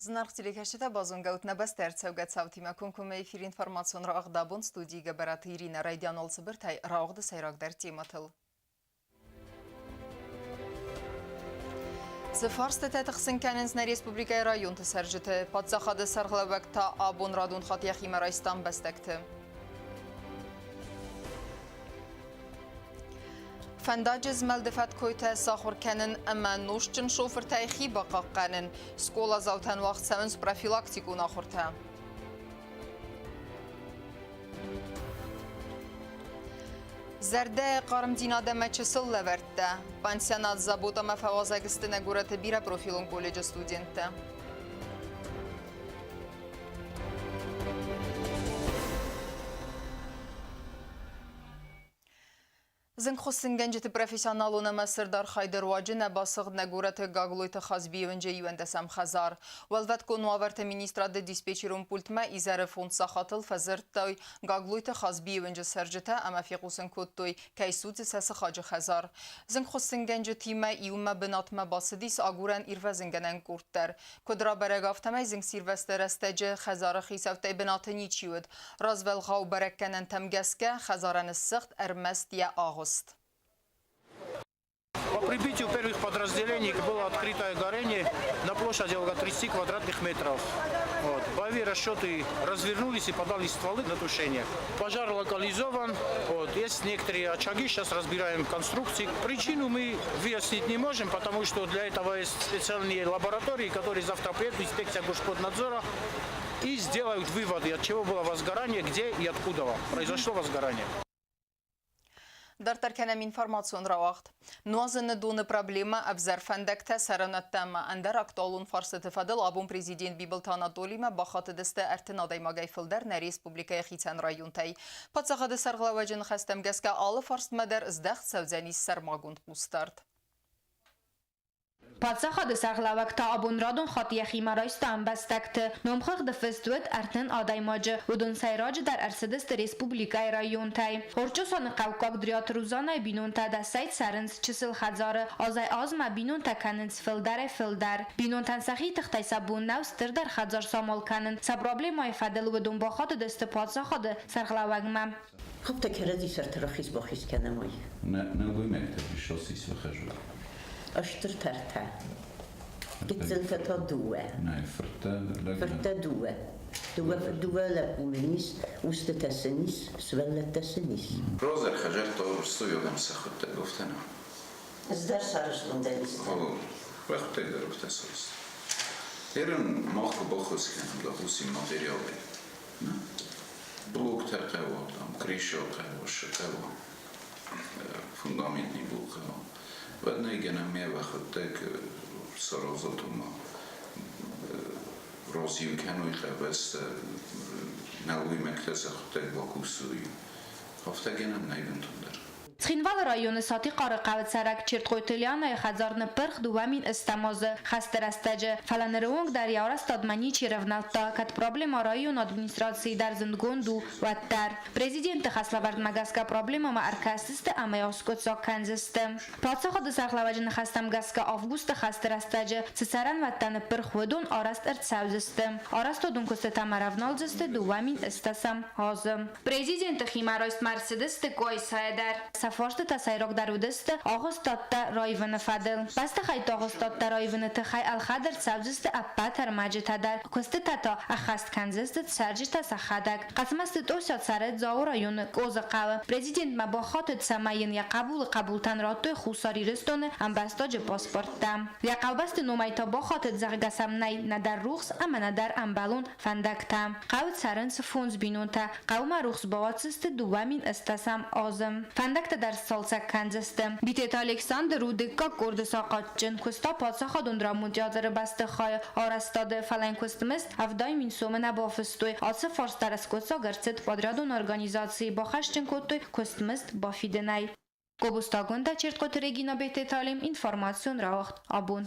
Зынаргъ телекӕсджытӕ, базонгӕут нӕ бӕстӕ ӕрцӕугӕ цаутимӕ комкоммӕ эфир информацион рауагъдабон студийы Гӕбӕраты Иринӕ райдиан цыбыртӕй рауагъды сӕйрагдӕр темӕтыл. Цы фарстытӕ тыхсын кӕнынц нӕ республикӕйы районты цӕрджыты, паддзахады сӕргълӕууӕг та абон радон хатт йӕхимӕ райста ӕмбӕстӕгты. Фӕндаджы змӕлды фӕткойтӕ сахуыр кӕнын ӕмӕ нозтджын шофыртӕй хи бахъахъхъӕнын. Скъоладзаутӕн уагъд цӕуынц профилактикон ахуыртӕ. Зӕрдӕйы хъармдзинад ӕмӕ чысыл лӕвӕрттӕ. Пансионат Забот ӕмӕ фӕуазӕг сты нӕ горӕты бирӕпрофилон колледжы студенттӕ. Зынгхуыссынгӕнджыты профессионалон ӕмӕ цырд архайды руаджы нӕ басыгъд нӕ горӕты Гаглойты Хазбийы уынджы иуӕндӕсӕм хӕдзар. Уӕлвӕткон уавӕрты министрады диспетчерон пультмӕ изӕры фондз сахатыл фӕдзырдтой Гаглойты Хазбийы уынджы цӕрджытӕ ӕмӕ фехъусын кодтой, кӕй судзы сӕ сыхаджы хӕдзар. Зынгхуыссынгӕнджытимӕ иумӕ бынатмӕ бацыдис агурӕн-ирвӕзынгӕнӕн къорд дӕр. Куыд рабӕрӕг, афтӕмӕй зынгсирвӕзты рӕстӕджы хӕдзары хицӕуттӕй бынаты ничи уыд. Развӕлгъау бӕрӕггӕнӕнтӕм гӕсгӕ хӕдзарӕн ссыгъд ӕрмӕст йӕ агъуыст. По прибытию первых подразделений было открытое горение на площади около 30 квадратных метров. Вот. Боевые расчеты развернулись и подали стволы на тушение. Пожар локализован. Вот. Есть некоторые очаги, сейчас разбираем конструкции. Причину мы выяснить не можем, потому что для этого есть специальные лаборатории, которые завтра приедут, инспекция Господнадзора, и сделают выводы, от чего было возгорание, где и откуда произошло возгорание. Дарддӕр кӕнӕм информацион рауагъд. Нуазыны доны проблемӕ ӕвзӕр фӕндӕгтӕ, цӕрӕнӕттӕ ӕмӕ ӕндӕр актуалон фарстыты фӕдыл абон президент Бибылты Анатолимӕ бахатыдысты 30 адӕймагӕй фылдӕр нӕ республикӕйы хицӕн районтӕй. Паддзахады сӕргълӕууӕджы ныхӕстӕм гӕсгӕ алы фарстмӕ дӕр здӕхт цӕудзӕнис сӕрмагонд хъусдард. Паддзахады сӕргълӕууӕг та абон радон хатт йӕхимӕ райста ӕмбӕстӕгты. Номхыгъды фыст уыд 30 адӕймаджы. Уыдон сӕйраджыдӕр ӕрцыдысты республикӕйы районтӕй. Орчъосаны хъӕуккаг Дриаты Рузанайы бинонтӕ дӕсӕй цӕрынц чысыл хӕдзары. Азӕй-азмӕ бинонтӕ кӕнынц фылдӕрӕй-фылдӕр. Бинонтӕн сӕхи тыхтӕй сӕ бон нӕу стырдӕр хӕдзар самал кӕнын. Сӕ проблемӕйы фӕдыл уыдон бахатыдысты паддзахады сӕргълӕууӕгмӕ. Хъуыддаг кӕрӕдзи сӕрты рахиз-бахиз кӕнӕм уый. Нӕлгоймӕгтӕ сосис выхожу. Стыр тӕртӕ. Гыццылтӕ та дыууӕ. Нӕ, фырттӕ Фырттӕ дыууӕ. Дыууӕ, дыууӕ лӕппу мын ис, устытӕ сын ис, сывӕллӕттӕ сын ис. Розар хӕдзӕрттӕ урсуйогӕм сӕхуыдтӕг офтӕна. Ӕз дӕр сарӕзтон дӕ листӕ. Уӕхуыдтӕг дӕр офтӕ сарӕзт. Ерын мах куы баххуыс кӕнӕм, допустим, материалӕй. Блоктӕ хъӕуы, там крыша хъӕуы, шы хъӕуы, фундаментный блок хъӕуы. Уӕд нӕ гӕнӕн ме уӕхуыдтӕг саразат уымӕ разиу кӕной къабӕзтӕ, нӕлгоймӕгтӕ сӕхуыдтӕг бакусой. Афтӕ гӕнӕн нӕй бынтондӕр. Цхинвалы районы Сатихъары хъӕуы цӕрӕг Чертхъойты Лианайы хӕдзар ныппырх 2008 азы хӕсты рӕстӕджы, фӕлӕ ныры онг дӕр йӕ арӕзтадмӕ ничи рӕвнӕлдта, кӕд проблемӕ районы администрацийы дӕр зындгонд у, уӕддӕр. Президенты хӕслӕвӕрдмӕ гӕсгӕ проблемӕмӕ ӕркӕсдзысты ӕмӕ йӕ аскъуыддзаг кӕндзысты. Паддзахады сӕргълӕууӕджы ныхӕстӕм гӕсгӕ августы хӕсты рӕстӕджы цы цӕрӕнуӕттӕ ныппырх, уыдон арӕзт ӕрцӕудзысты. Арӕзтадон куыстытӕм ӕрӕвналдзысты 2008 азы. Президенты химӕрайстмӕ ӕрцыдысты Къуайсайӕ дӕр. Сӕ фарстытӕ сӕйрагдӕр уыдысты агъуыстадтӕ раивыны фӕдыл. Бӕстыхӕйтты агъуыстадтӕ раивыны тыххӕй ӕлхӕд ӕрцӕудзысты ӕппӕт ӕрмӕджытӕ дӕр, куыстытӕ та ӕххӕст кӕндзысты цӕрджытӕ сӕхӕдӕг. Хъӕцмӕзты Тъося цӕры Дзауы районы Къозы хъӕуы. Президентмӕ бахатыд, цӕмӕй йын йӕ хъӕбулы хъӕбултӕн радтой Хуссар Ирыстоны ӕмбӕстаджы паспорттӕ. Йӕ хъӕубӕсты номӕй та бахатыд, зӕгъгӕ сӕм нӕй нӕдӕр рухс ӕмӕ нӕдӕр ӕмбӕлон фӕндӕгтӕ. Хъӕуы цӕрынц фондз бинонтӕ, хъӕумӕ рухс бауадздзысты 2008 азы. Фӕндӕгтӕ дӕр сцалцӕг кӕндзысты. Битеты Александр у дыккаг къорды сахъатджын, куыста паддзахадон драмон театры бӕстыхайы арӕзтады, фӕлӕ йын куыстмызд 70 000 сомы нӕ бафыстой. Ацы фарст дӕр скъуыддзаг ӕрцыд подрядон организацийы, бахӕсджын кодтой куыстмызд бафидынӕй. Гобустагондӕ Чертхъоты Регина Бететалим информацион рауагъд абон.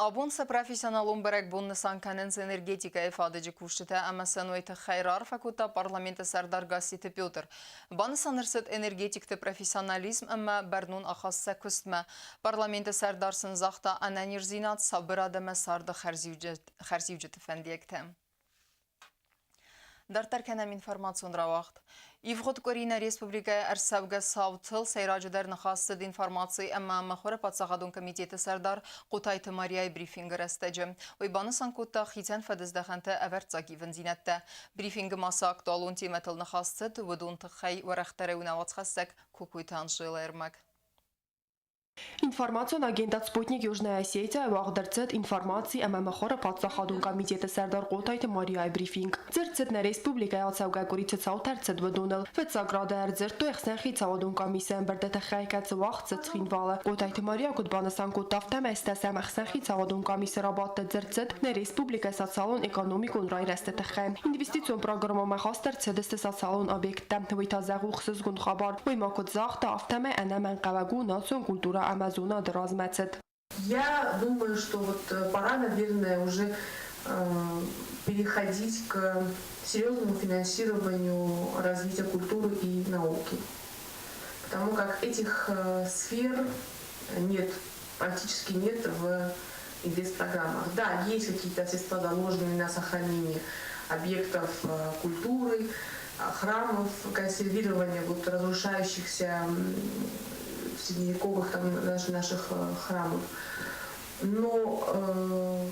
Абон сӕ профессионалон бӕрӕгбон нысан кӕнынц энергетикӕйы фадыджы кусджытӕ ӕмӕ сӕ уый тыххӕй раарфӕ кодта парламенты сӕрдар Гасситы Петр. Банысан ӕрцыд энергетикты профессионализм ӕмӕ бӕрнон ахаст сӕ куыстмӕ. Парламенты сӕрдар сын загъта ӕнӕниздзинад, сабырад ӕмӕ царды хӕрзиуджыты фӕндиӕгтӕ. Дарддӕр кӕнӕм информацион рауагъд. Ивгъуыд къуыри нӕ республикӕйы ӕрцӕугӕ цаутыл сӕйраджыдӕр ныхас цыд информаци ӕмӕ мыхуыры паддзахадон комитеты сӕрдар Хъотайты Марияйы брифингы рӕстӕджы. Уый банысан кодта хицӕн фӕдыздӕхӕнты ӕвӕрццаг ивындзинӕдтӕ. Брифингы ма цы актуалон темӕтыл ныхас цыд, уыдон тыххӕй уӕрӕхдӕрӕй у нӕ уацхӕссӕг Кокойты Анжелӕ ӕрмӕг. Информацион агентад «Спутник Южная Осетия» уагъд ӕрцыд информаци ӕмӕ мыхуыры паддзахадон комитеты сӕрдар Хъотайты Марияйы брифинг. Дзырд цыд нӕ республикӕйы ацӕугӕ къуыриты цаутӕ ӕрцыд уыдоныл. Фыццаг рады ӕрдзырдтой ӕхсӕнхицауадон къамисы ӕмбырды тыххӕй, кӕцы уагъд цыд Цхинвалы. Хъотайты Мария куыд банысан кодта, афтӕмӕй стӕсӕм ӕхсӕнхицауадон къамисы рабадты дзырд цыд нӕ республикӕйы социалон-экономикон райрӕзты тыххӕй. Инвестицион программӕмӕ хаст ӕрцыдысты социалон объекттӕ. Уый та зӕгъы ӕхсызгон хабар. Уый ма куыд загъта, афтӕмӕй ӕнӕмӕнгхъӕуӕг у национ культурӕ ӕмӕ зонады размӕцыд. Я думаю, что вот пора, наверное, уже переходить к серьезному финансированию развития культуры и науки. Потому как этих сфер нет, практически нет в инвестпрограммах. Да, есть какие-то средства, заложенные на сохранение объектов культуры, храмов, консервирование вот разрушающихся средневековых там наших храмов. Но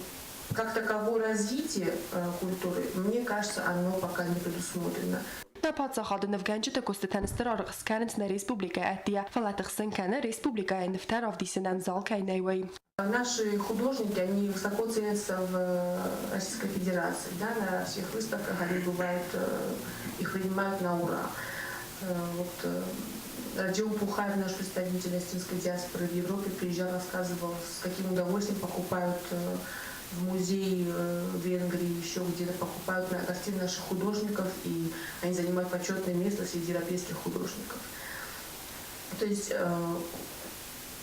как таковое развитие культуры, мне кажется, оно пока не предусмотрено. Нӕ паддзахады нывгӕнджыты куыстытӕн стыр аргъ скӕнынц нӕ республикӕйы ӕддейӕ, фӕлӕ тыхсын кӕны, республикӕйы нывтӕ равдисынӕн зал кӕй нӕй, уый. Наши художники, они высоко ценятся в Российской Федерации. Да, на всех выставках они бывают, их принимают на ура. Вот Родион Пухаев, наш представитель осетинской диаспоры в Европе, приезжал, рассказывал, с каким удовольствием покупают в музее в Венгрии, еще где-то покупают на картины наших художников, и они занимают почетное место среди европейских художников. То есть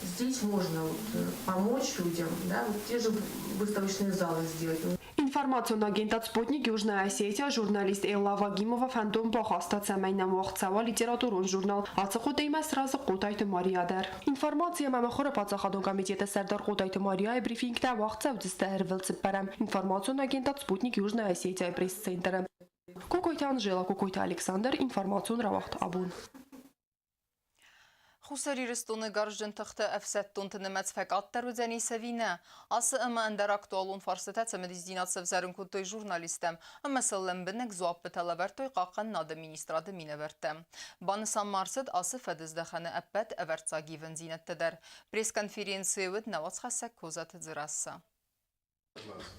здесь можно вот помочь людям, да, вот те же выставочные залы сделать. Информацион агентад «Спутник Южная Осетия» журналист Элла Вагимова фӕндон бахаста, цӕмӕй нӕм уагъд цӕуа литературон журнал. Ацы хъуыдыимӕ сразы Хъотайты Мария дӕр. Информаци ӕмӕ мыхуыры паддзахадон комитеты сӕрдар Хъотайты Марияйы брифингтӕ уагъд цӕудзысты ӕрвылцыппӕрӕм информацион агентад «Спутник Южная Осетия» пресс-центры. Кокойты Анжела, Кокойты Александр, информацион рауагъд «Абон». Хуссар Ирыстоны гарзджын тыхты ӕфсӕддонты нымӕц фӕкъаддӕр уыдзӕнис ӕви нӕ? Ацы ӕмӕ ӕндӕр актуалон фарстытӕ цымыдисдзинад сӕвзӕрын кодтой журналисттӕм ӕмӕ сыл лӕмбынӕг дзуаппытӕ лӕвӕрдтой хъахъхъӕнынады министрады минӕвӕрттӕ. Банысан ма ӕрцыд ацы фӕдыздӕхӕны ӕппӕт ӕвӕрццаг ивындзинӕдтӕ дӕр. Пресс-конференцийы уыд нӕ уацхӕссӕг Козаты Дзерассӕ.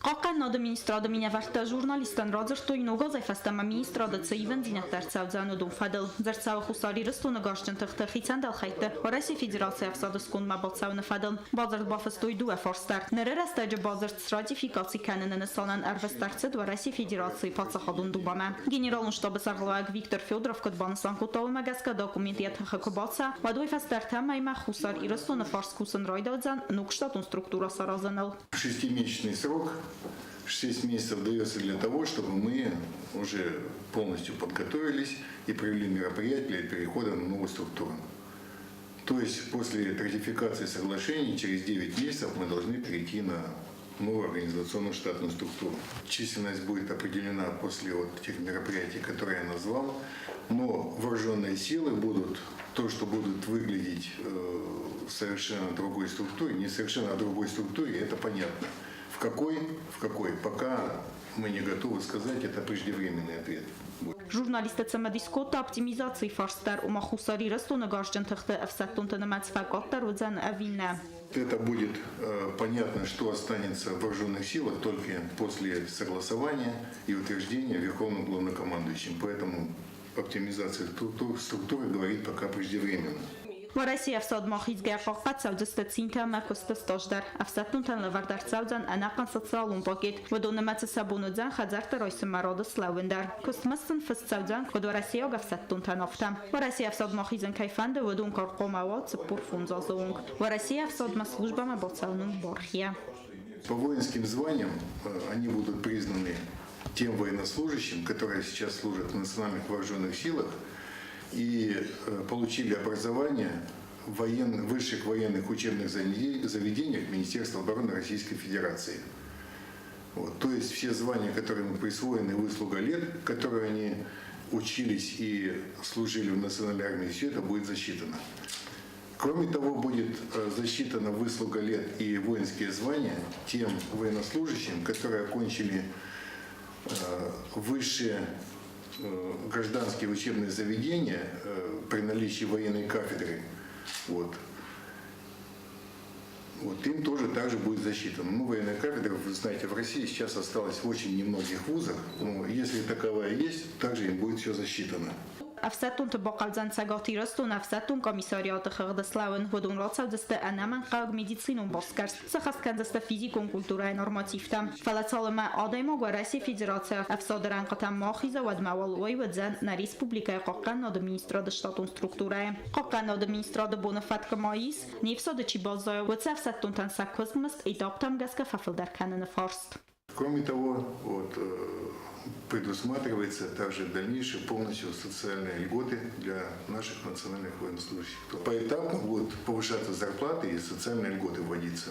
Хъахъхъӕнынады министрады минӕвӕрттӕ журналисттӕн радзырдтой, ног азӕй фӕстӕмӕ министрады цы ивындзинӕдтӕ ӕрцӕудзӕн, уыдон фӕдыл. Дзырд цӕуы Хуссар Ирыстоны гарзджын тыхты хицӕн дӕлхӕйтты Уӕрӕсейы Федерацийы ӕфсады скондмӕ бацӕуыны фӕдыл. Бадзырд бафыстой дыууӕ фарс дӕр. Ныры рӕстӕджы бадзырд сратификаци кӕныны нысанӕн ӕрвыст ӕрцыд Уӕрӕсейы Федерацийы Паддзахадон Думӕмӕ. Генералон штабы сӕргълӕууӕг Виктор Федоров куыд банысан кодта, уымӕ гӕсгӕ документ йӕ тыхы куы бацӕуа, уӕд уый фӕстӕ ӕртӕ мӕймӕ Хуссар Ирыстоны фарс кусын райдайдзӕн ног штатон структурӕ саразыныл. Шестимесячный срок, 6 месяцев дается для того, чтобы мы уже полностью подготовились и провели мероприятия для перехода на новую структуру. То есть после ратификации соглашений через 9 месяцев мы должны перейти на новую организационную штатную структуру. Численность будет определена после вот тех мероприятий, которые я назвал, но вооруженные силы будут то, что будут выглядеть в совершенно другой структуре, не совершенно, а другой структуре, это понятно. В какой, пока мы не готовы сказать, это преждевременный ответ будет. Журналистты цымыдис кодта оптимизацийы фарст дӕр, ома Хуссар Ирыстоны гарзджын тыхты ӕфсӕддонты нымӕц фӕкъаддӕр уыдзӕн ӕви нӕ. Это будет понятно, что останется в вооруженных силах, только после согласования и утверждения Верховным главнокомандующим. Поэтому оптимизация структуры говорит пока преждевременно. Уӕрӕсейы ӕфсадмӕ хизгӕ хъахъхъӕд цӕудзысты цинтӕ ӕмӕ куысты стаж дӕр. Ӕфсӕддонтӕн лӕвӕрд ӕрцӕудзӕн ӕнӕхъӕн социалон пакет. Уыдон нымӕцы сӕ бон уыдзӕн хӕдзӕртты райсынмӕ рады слӕууын дӕр. Куыстмызд сын фыст цӕудзӕн, куыд уӕрӕсейаг ӕфсӕддонтӕн, афтӕ. Уӕрӕсейы ӕфсадмӕ хизын кӕй фӕнды, уыдон кар хъуамӕ уа 45 азы онг. Уӕрӕсейы ӕфсадмӕ службӕмӕ бацӕуын у бархийӕ. По воинским званиям они будут признаны тем военнослужащим, которые сейчас служат в национальных вооруженных силах и получили образование в высших военных учебных заведениях Министерства обороны Российской Федерации. Вот. То есть все звания, которые им присвоены, выслуга лет, которые они учились и служили в национальной армии, все это будет засчитано. Кроме того, будет засчитана выслуга лет и воинские звания тем военнослужащим, которые окончили высшие гражданские учебные заведения при наличии военной кафедры. Вот. Вот, им тоже также будет засчитано. Ну, военная кафедра, вы знаете, в России сейчас осталась в очень немногих вузах. Но если таковая есть, также им будет все засчитано. Ӕфсӕддонты бахъӕудзӕн Цӕгат Ирыстоны ӕфсӕддон комиссариаты хыгъды слӕууын. Уыдон рацӕудзысты ӕнӕмӕнгхъӕуӕг медицинон басгӕрст, сӕххӕст кӕндзысты физикон культурӕйы нормативтӕ. Фӕлӕ цалынмӕ адӕймаг Уӕрӕсейы Федерацийы ӕфсады рӕнхъытӕм ма ахиза, уӕдмӕ уал уый уыдзӕн нӕ республикӕйы Хъахъхъӕнынады министрады штатон структурӕйы. Хъахъхъӕнынады министрады боны фӕткы ма ис, не фсады чи баззайа, уыцы ӕфсӕддонтӕн сӕ куыстмызд этаптӕм гӕсгӕ фӕфылдӕр кӕныны фарст. Кроме того, вот, предусматривается также дальнейшие полностью социальные льготы для наших национальных военнослужащих. Поэтапно будут повышаться зарплаты и социальные льготы вводиться,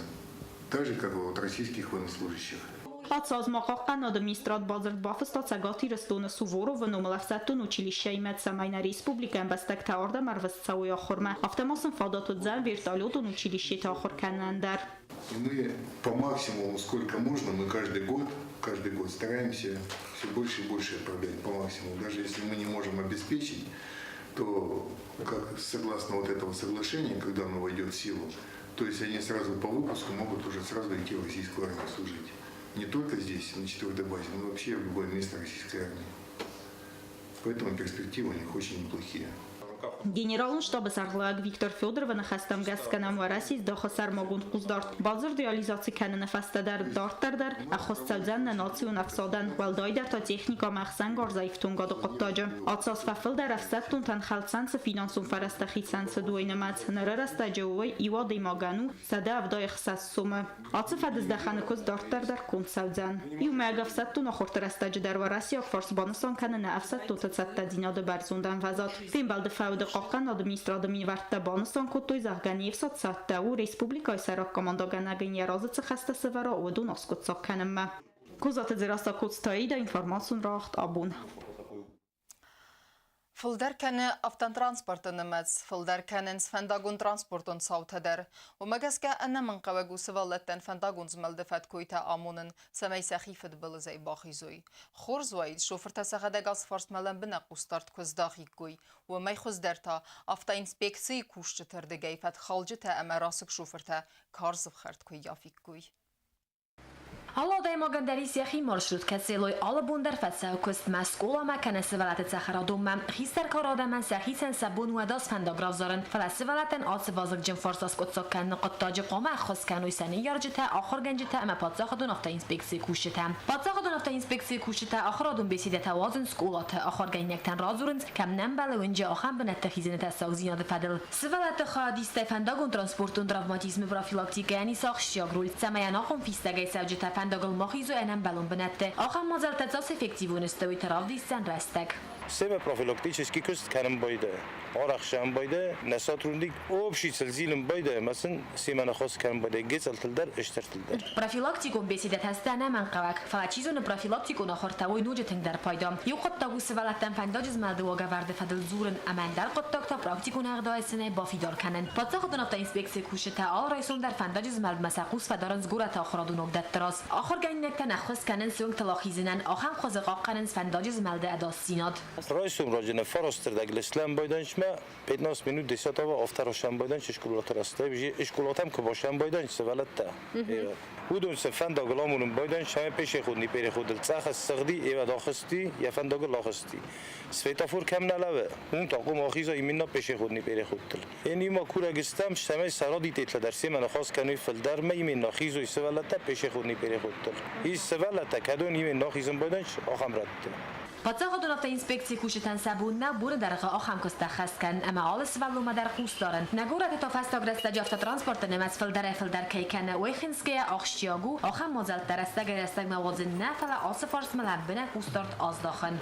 так же, как и вот российских военнослужащих. Ацы аз ма Хъахъхъӕнынады министрад бадзырд бафыста Цӕгат Ирыстоны Суворовы номыл ӕфсӕддон училищӕимӕ, цӕмӕй нӕ республикӕйы ӕмбӕстӕгтӕ ардӕм ӕрвыст цӕуой ахуырмӕ. Афтӕ ма сын фадат уыдзӕн вертолетон училищеты ахуыр кӕнынӕн дӕр. И мы по максимуму, сколько можно, мы каждый год стараемся все больше и больше отправлять по максимуму. Даже если мы не можем обеспечить, то как согласно вот этого соглашения, когда оно войдет в силу, то есть они сразу по выпуску могут уже сразу идти в российскую армию служить. Не только здесь, на четвертой базе, но вообще в любое место российской армии. Поэтому перспективы у них очень неплохие. Генералон штабы сӕргълӕууӕг Виктор Федоровы ныхӕстӕм гӕсгӕ нӕм Уӕрӕсе здахы сӕрмагонд хъусдард. Бадзырд реализаци кӕныны фӕстӕ дӕр дарддӕр дӕр ӕххуыс цӕудзӕн нӕ национ ӕфсадӕн, уӕлдайдӕр та техникӕ ӕмӕ ӕхсӕнгарзӕй ифтонгады хъуыддаджы. Ацы аз фӕфылдӕр ӕфсӕддонтӕн хӕлцӕн цы финансон фӕрӕзтӕ хицӕн цыд, уый нымӕц. Ныры рӕстӕджы уый иу адӕймагӕн у 176 сомы. Ацы фӕдыздӕхӕны куыст дарддӕр дӕр конд цӕудзӕн. Иумӕйаг ӕфсӕддон ахуырты рӕстӕджы дӕр уӕрӕсейаг фарс банысан кӕны нӕ ӕфсӕддонты цӕттӕдзинады бӕрзонд ӕмвӕзад. Фембӕлды фӕуды Хъахъхъӕнынады министрады минӕвӕрттӕ банысан кодтой, зӕгъгӕ, не фсад цӕттӕ у, республикӕйы сӕйраг командӕгӕнӕг ын йӕ разы цы хӕстӕ сӕвӕра, уыдон аскъуыддзаг кӕнынмӕ. Козаты Дзерассӕ, Коцты Аида, информацион рауагъд Абон. Фылдӕр кӕны автотранспорты нымӕц, фылдӕр кӕнынц фӕндагон-транспортон цаутӕ дӕр. Уымӕ гӕсгӕ ӕнӕмӕнгхъӕуӕг у сывӕллӕттӕн фӕндагон змӕлды фӕткойтӕ амонын, цӕмӕй сӕхи фыдбылызӕй бахизой. Хорз уаид, шофыртӕ сӕхӕдӕг ацы фарстмӕ лӕмбынӕг хъусдард куы здахиккой. Уымӕй хуыздӕр та автоинспекцийы кусджыты рдыгӕй фӕткхалджытӕ ӕмӕ расыг шофыртӕ карз ӕфхӕрд куы ййафиккой. Алы адӕймагӕн дӕр ис йӕхи маршрут, кӕцыйыл алы бон дӕр фӕцӕуы куыстмӕ, скъоламӕ кӕнӕ сывӕллӕтты цӕхӕрадонмӕ. Хистӕр кары адӕмӕн сӕхицӕн сӕ бон у ӕдас фӕндаг равзарын, фӕлӕ сывӕллӕттӕн ацы вазыгджын фарст аскъуыддзаг кӕныны хъуыддаджы хъуамӕ ӕххуыс кӕной сӕ ныййарджытӕ, ахуыргӕнджытӕ ӕмӕ паддзахадон автоинспекцийы кусджытӕ. Паддзахадон автоинспекцийы кусджытӕ ахуырадон беседӕтӕ уадзынц скъолаты, ахуыргӕнинӕгтӕн радзурынц, кӕм не мбӕлы уынджы, ахӕм бынӕтты хизыны тӕссагдзинады фӕдыл. Сывӕллӕтты хайадистӕй фӕндагон-транспортон травматизмы профилактикӕйӕн ис ахсджиаг роль, цӕмӕй ӕнахъом фистӕгӕй цӕуджытӕ фӕндагыл ма хизой ӕнӕмбӕлон бынӕтты. Ахӕм мадзӕлттӕ цас эффективон сты, уый та равдисдзӕн рӕстӕг. Семӕ профилактический куыст кӕнын байдайы, арӕхсӕн байдайы, нӕ сотрудник общий зилын байдайы, ӕмӕ сын семӕ ныхас кӕнын байдайы гыццылтыл дӕр, стыртыл дӕр. Профилактикон беседӕтӕ сты ӕнӕмӕнгхъӕуӕг, фӕлӕ чи зоны профилактикон ахуыртӕ уой ноджы тынгдӕр пайда. Иу хъуыддаг у сывӕллӕттӕн фӕндаджы змӕлды уагӕвӕрды фӕдыл дзурын ӕмӕ ӕндӕр хъуыддаг та практикон ӕгъдауӕй сын ӕй бафидар кӕнын. Паддзахадон автоинспекцийы кусджытӕ алы райсом дӕр фӕндаджы змӕлдмӕ сӕ хъус фӕдарынц горӕты ахуырадон уагдӕтты раз. Ахуыргӕнинӕгтӕн ӕххуыс кӕнынц уынгтыл ахизынӕн, ахӕм хуызы хъахъхъӕнынц фӕндаджы змӕлды ӕдасдзинад. Райсом раджы нӕ фарастырдӕг лӕслӕн байдӕнчмӕ 15 минут десятого авторашан байдӕнч школаты растӕй, школатам куы башан байдӕнч сывӕллӕттӕ. Уыдон сӕ фӕндагыл амонын байдӕнч ӕмӕ пешеходный переходыл цъӕх ссыгъди, эвӕд ахызти, йӕ фӕндагыл ахызти. Светофор кӕм нӕ лӕууы, уым та хъуамӕ ахиза именно пешеходный переходтыл. Эн има курӕг стӕм, цӕмӕй сӕ родительтӕ дӕр семӕ ныхас кӕной фылдӕр ма именно хизой сывӕллӕттӕ пешеходный переходтыл. Ис сывӕллӕттӕ, кӕдон именно ахизын байдӕнч ахӕм рӕтты. Паддзахадон автоинспекцийы кусджытӕн сӕ бон нӕу боны дӕргъы ахӕм куыст ӕххӕст кӕнын ӕмӕ алы сывӕллонмӕ дӕр хъус дарын. Нӕ горӕты та фӕстаг рӕстӕджы автотранспорты нымӕц фылдӕрӕй-фылдӕр кӕй кӕны, уый хынцгӕйӕ ахсджиаг у, ахӕм мадзӕлттӕ рӕстӕгӕй-рӕстӕгмӕ уадзын нӕ, фӕлӕ ацы фарстмӕ лӕмбынӕг хъусдард аздахын.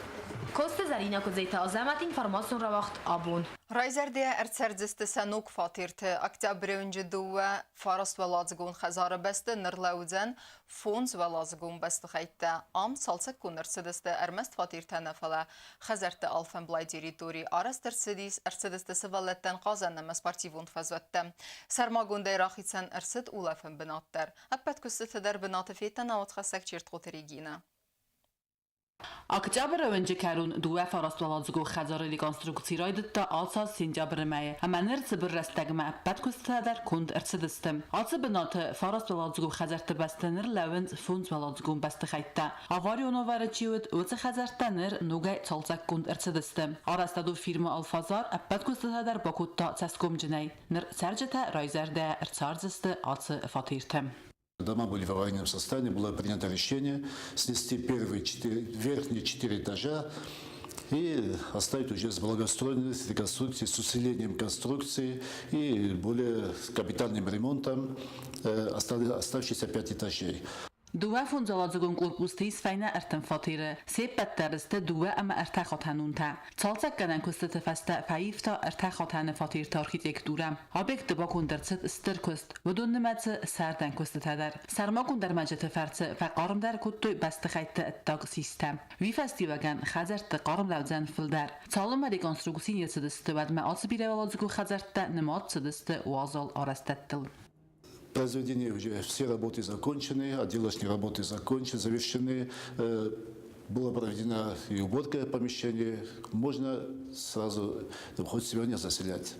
Коцты Зӕринӕ Куыдзеты Азӕмӕт информацион рауагъд абон. Райзӕрдийӕ ӕрцӕрдзысты сӕ ног фатерты. Октябры уынджы дыууӕ фарастуӕладзыгон хӕдзары бӕсты ныр лӕудзӕн фондзуӕладзыгон бӕстыхӕйттӕ. Ам цалцӕггонд ӕрцыдысты ӕрмӕст фатертӕ нӕ, фӕлӕ хӕдзӕртты алфӕмблай территори арӕзт ӕрцыдис, ӕрцыдысты сывӕллӕттӕн хъазӕн ӕмӕ спортивон фӕзуӕттӕ. Сӕрмагондӕй рахицӕн ӕрцыд улӕфӕн бынат дӕр. Ӕппӕт куыстыты дӕр бынаты федта науӕдхӕссӕг Чертхъоты Регинӕ. Октябры уынджы кӕрон дыууӕ фарастуӕладзыгон хӕдзары реконструкци райдыдта ацы аз сентябры мӕйы ӕмӕ ныр цыбыр рӕстӕгмӕ ӕппӕт куыстытӕ дӕр конд ӕрцыдысты. Ацы бынаты фарастуӕладзыгон хӕдзӕртты бӕсты ныр лӕууынц фондзуӕладзыгон бӕстыхӕйттӕ. Аварион уавӕры чи уыд, уыцы хӕдзӕрттӕ ныр ногӕй цалцӕггонд ӕрцыдысты. Арӕзтадон фирмӕ «Алфазар» ӕппӕт куыстытӕ дӕр бакодта цӕсгомджынӕй. Ныр цӕрджытӕ райзӕрдӕ ӕрцардзысты ацы фатерты. Дома были в аварийном состоянии, было принято решение снести первые четыре, верхние четыре этажа и оставить уже с благоустроенной, с реконструкцией, с усилением конструкции и более капитальным ремонтом оставшиеся пять этажей. Дыууӕ фондзуӕладзыгон корпусты ис фӕйнӕ 30 фатеры, се ппӕт дӕр сты дыууӕ ӕмӕ ӕртӕ хатӕнонтӕ. Цалцӕггӕнӕн куыстыты фӕстӕ фӕивта ӕртӕ хатӕны фатерты архитектурӕ. Объекты баконд ӕрцыд стыр куыст, уыдон нымӕцы сӕрдӕн куыстытӕ дӕр. Сӕрмагонд ӕрмӕджыты фӕрцы фӕхъармдӕр кодтой бӕстыхӕйтты ӕддаг систӕ. Уый фӕстиуӕгӕн хӕдзӕртты хъарм лӕудзӕн фылдӕр. Цалынмӕ реконструкци не рцыдысты, уӕдмӕ ацы бирӕуӕладзыгон хӕдзӕрттӕ нымад цыдысты уазал арӕзтӕдтыл. Произведены уже все работы закончены, отделочные работы закончены, завершены. Была проведена и уборка помещений. Можно сразу хоть сегодня заселять.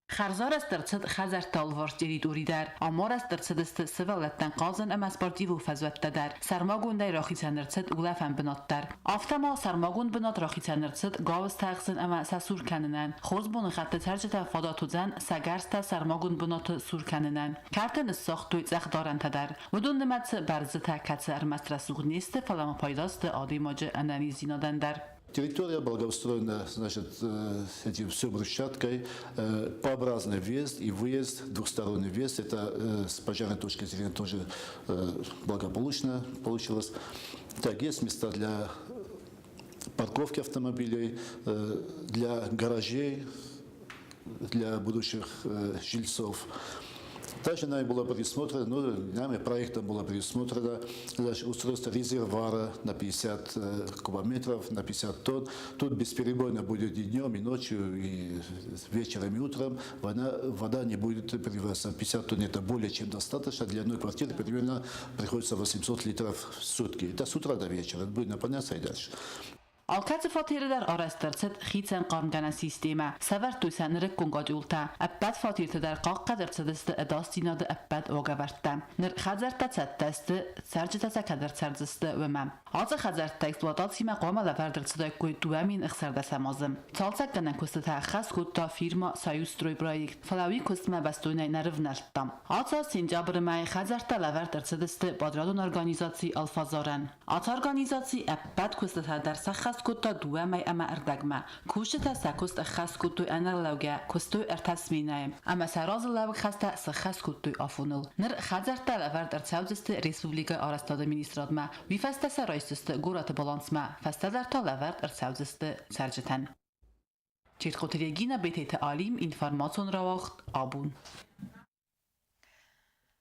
Хӕрзарӕзт ӕрцыд хӕдзӕртты алыварс территори дӕр. Ам арӕзт ӕрцыдысты сывӕллӕттӕн хъазӕн ӕмӕ спортивон фӕзуӕттӕ дӕр. Сӕрмагондӕй рахицӕн ӕрцыд улӕфӕн бынат дӕр. Афтӕ ма сӕрмагонд бынат рахицӕн ӕрцыд гауызтӕ ӕхсын ӕмӕ сӕ сур кӕнынӕн. Хорз боныхъӕдты цӕрджытӕн фадат уыдзӕн сӕ гӕрзтӕ сӕрмагонд бынаты сур кӕнынӕн. Кӕрты ныссагътой цъӕхдарӕнтӕ дӕр. Уыдон нымӕцы бӕрзытӕ, кӕцы ӕрмӕст рӕсугъд не сты, фӕлӕ ма пайда сты адӕймаджы ӕнӕниздзинадӕн дӕр. Территория благоустроена, значит, этим все брусчаткой. П-образный въезд и выезд, двухсторонний въезд. Это с пожарной точки зрения тоже благополучно получилось. Так, есть места для парковки автомобилей, для гаражей, для будущих жильцов. Также нами было предусмотрено, ну, нами проектом было предусмотрено, значит, устройство резервуара на 50 кубометров, на 50 тонн. Тут бесперебойно будет и днем, и ночью, и вечером, и утром. Вода не будет переливаться. 50 тонн это более чем достаточно. Для одной квартиры примерно приходится 800 литров в сутки. Это с утра до вечера. Это будет наполняться и дальше. Алкӕцы фатеры дӕр арӕзт ӕрцыд хицӕн хъармгӕнӕн системӕ, сӕвӕрдтой сӕ нырыккон гаджултӕ. Ӕппӕт фатерты дӕр хъахъхъӕд ӕрцыдысты ӕдасдзинады ӕппӕт уагӕвӕрдтӕ. Ныр хӕдзӕрттӕ цӕттӕ сты, цӕрджытӕ сӕ кӕд ӕрцӕрдзысты, уымӕ. Ацы хӕдзӕрттӕ эксплуатацимӕ хъуамӕ лӕвӕрд ӕрцыдаиккой 2610 азы. Цалцӕггӕнӕн куыстытӕ ӕххӕст кодта фирмӕ «Союзстройпроект», фӕлӕ уый куыстмӕ бӕстонӕй нӕ рывнӕлдта. Ацы аз сентябры мӕйы хӕдзӕрттӕ лӕвӕрд ӕрцыдысты подрядон организаци «Алфазар-ӕн». Ацы организаци ӕппӕт куыстытӕ дӕр сӕххӕст кодта дыууӕ мӕй ӕмӕ ӕрдӕгмӕ. Кусджытӕ сӕ куыст ӕххӕст кодтой ӕнӕрлӕугӕ, куыстой ӕртӕ сменӕйы ӕмӕ сӕ разылӕууӕг хӕстӕ сӕххӕст кодтой афоныл. Ныр хӕдзӕрттӕ лӕвӕрд ӕрцӕудзысты республикӕйы арӕзтады министрадмӕ, уый фӕстӕ сӕ райсдзысты горӕты балансмӕ, фӕстӕдӕр та лӕвӕрд ӕрцӕудзысты цӕрджытӕн. Чертхъоты Регина, Бететы Алим, информацион рауагъд «Абон».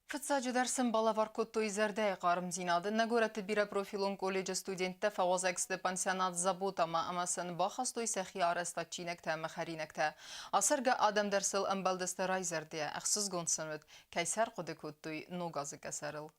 Фыццаджыдӕр сын балӕвар кодтой зӕрдӕйы хъармдзинад. Нӕ горӕты бирӕпрофилон колледжы студенттӕ фӕуазӕг сты пансионат «Забота»-мӕ ӕмӕ сын бахастой сӕхи арӕзтад чинӕгтӕ ӕмӕ хӕринӕгтӕ. Ацӕргӕ адӕм дӕр сыл ӕмбӕлдысты райзӕрдӕйӕ, ӕхсызгон сын уыд, кӕй сӕ ӕрхъуыды кодтой ног азы къӕсӕрыл.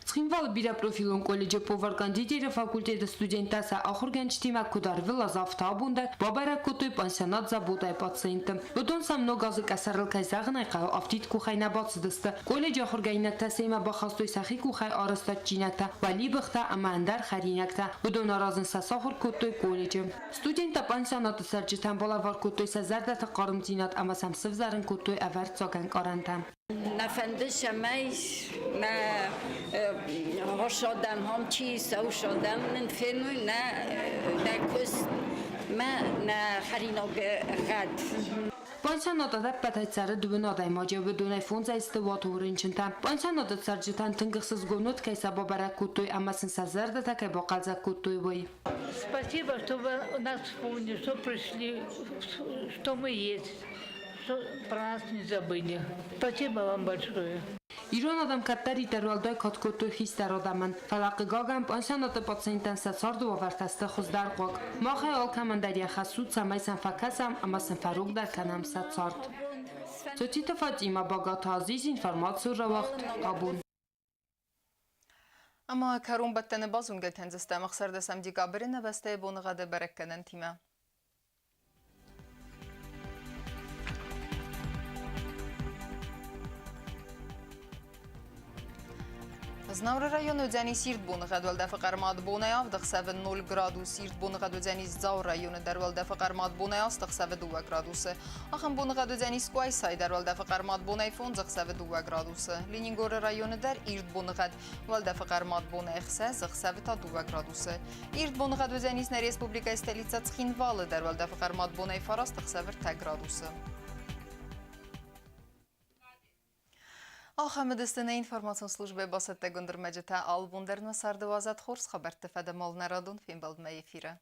Цхинвалы бирӕпрофилон колледжы повар-кондитеры факультеты студенттӕ сӕ ахуыргӕнджытимӕ куыд ӕрвылаз, афтӕ абон дӕр бабӕрӕг кодтой пансионат «Забота»-йы пациентты. Уыдон сӕм ног азы къӕсӕрыл, кӕй зӕгъын ӕй хъӕуы, афтид къухӕй нӕ бацыдысты. Колледжы ахуыргӕнинӕгтӕ семӕ бахастой сӕхи къухӕй арӕзт адджинӕгтӕ, уӕлибӕхтӕ ӕмӕ ӕндӕр хӕринӕгтӕ. Уыдон аразын сӕ сахуыр кодтой колледжы. Студенттӕ пансионаты цӕрджытӕн балӕвар кодтой сӕ зӕрдӕты хъармдзинад ӕмӕ сӕм сывзӕрын кодтой ӕвӕрццаг ӕнкъарӕнтӕ. Нӕ фӕнды, цӕмӕй нӕ Хорз адӕм ам чи ис, уыцы адӕм нын феной нӕ куыст мӕ нӕ хӕринаг гъӕд. Пансионаты ӕдӕппӕтӕй цӕры дыууын адӕймаджы, уыдонӕй фондзӕй сты уатон рынчынтӕ. Пансионаты цӕрджытӕн тынг ӕхсызгон уыд, кӕй сӕ бабӕрӕг кодтой ӕмӕ сын сӕ зӕрдӕтӕ кӕй бахъӕлдзӕг кодтой, уый. Спасибо, что вы нас вспомнили, что пришли, что мы есть, что про нас не забыли. Спасибо вам большое. Ирон адӕм кӕддӕриддӕр уӕлдай кад кодтой хистӕр адӕмӕн, фӕлӕ, хъыгагӕн, пансионаты пациенттӕн сӕ царды уавӕртӕ сты хуыздӕрхъуаг. Махӕй алкӕмӕн дӕр йӕ хӕс у, цӕмӕй сӕм фӕкӕсӕм ӕмӕ сын фӕрогдӕр кӕнӕм сӕ цард. Цоциты Фатимӕ, Багаты Азиз, информацион рауагъд «Абон». Ӕма кӕронбӕттӕны базонгӕ кӕндзыстӕм 16 декабры нӕ бӕстӕйы боныгъӕды бӕрӕггӕнӕнтимӕ. Знауыры районы уыдзӕни сирд боныгъӕд, уӕлдӕфы хъӕрмад бонӕй авд, ӕхсӕвы 0 градус. Ирд боныгъӕд уыдзӕни Дзауы районы дӕр, уӕлдӕфы хъӕрмад бонӕй аст, ӕхсӕвы 2 градусы. Ахӕм боныгъӕд уыдзӕни Скъуайсайы дӕр, уӕлдӕфы хъӕрмад бонӕй 5, ӕхсӕвы 2 градусы. Ленингоры районы дӕр ирд боныгъӕд, уӕлдӕфы хъӕрмад бонӕй 6, ӕхсӕвы та 2 градусы. Ирд боныгъӕд уыдзӕнис нӕ республикӕйы столицӕ Цхинвалы дӕр, уӕлдӕфы хъӕрмад бонӕй 9, ӕхсӕвы 3 градусы. Ахӕм уыдысты нӕ информацион службӕйы бацӕттӕгонд ӕрмӕджытӕ. Алы бон дӕр нӕ царды уадзӕд хорз хабӕртты фӕдӕмал нӕ радон фембӕлдмӕ эфиры.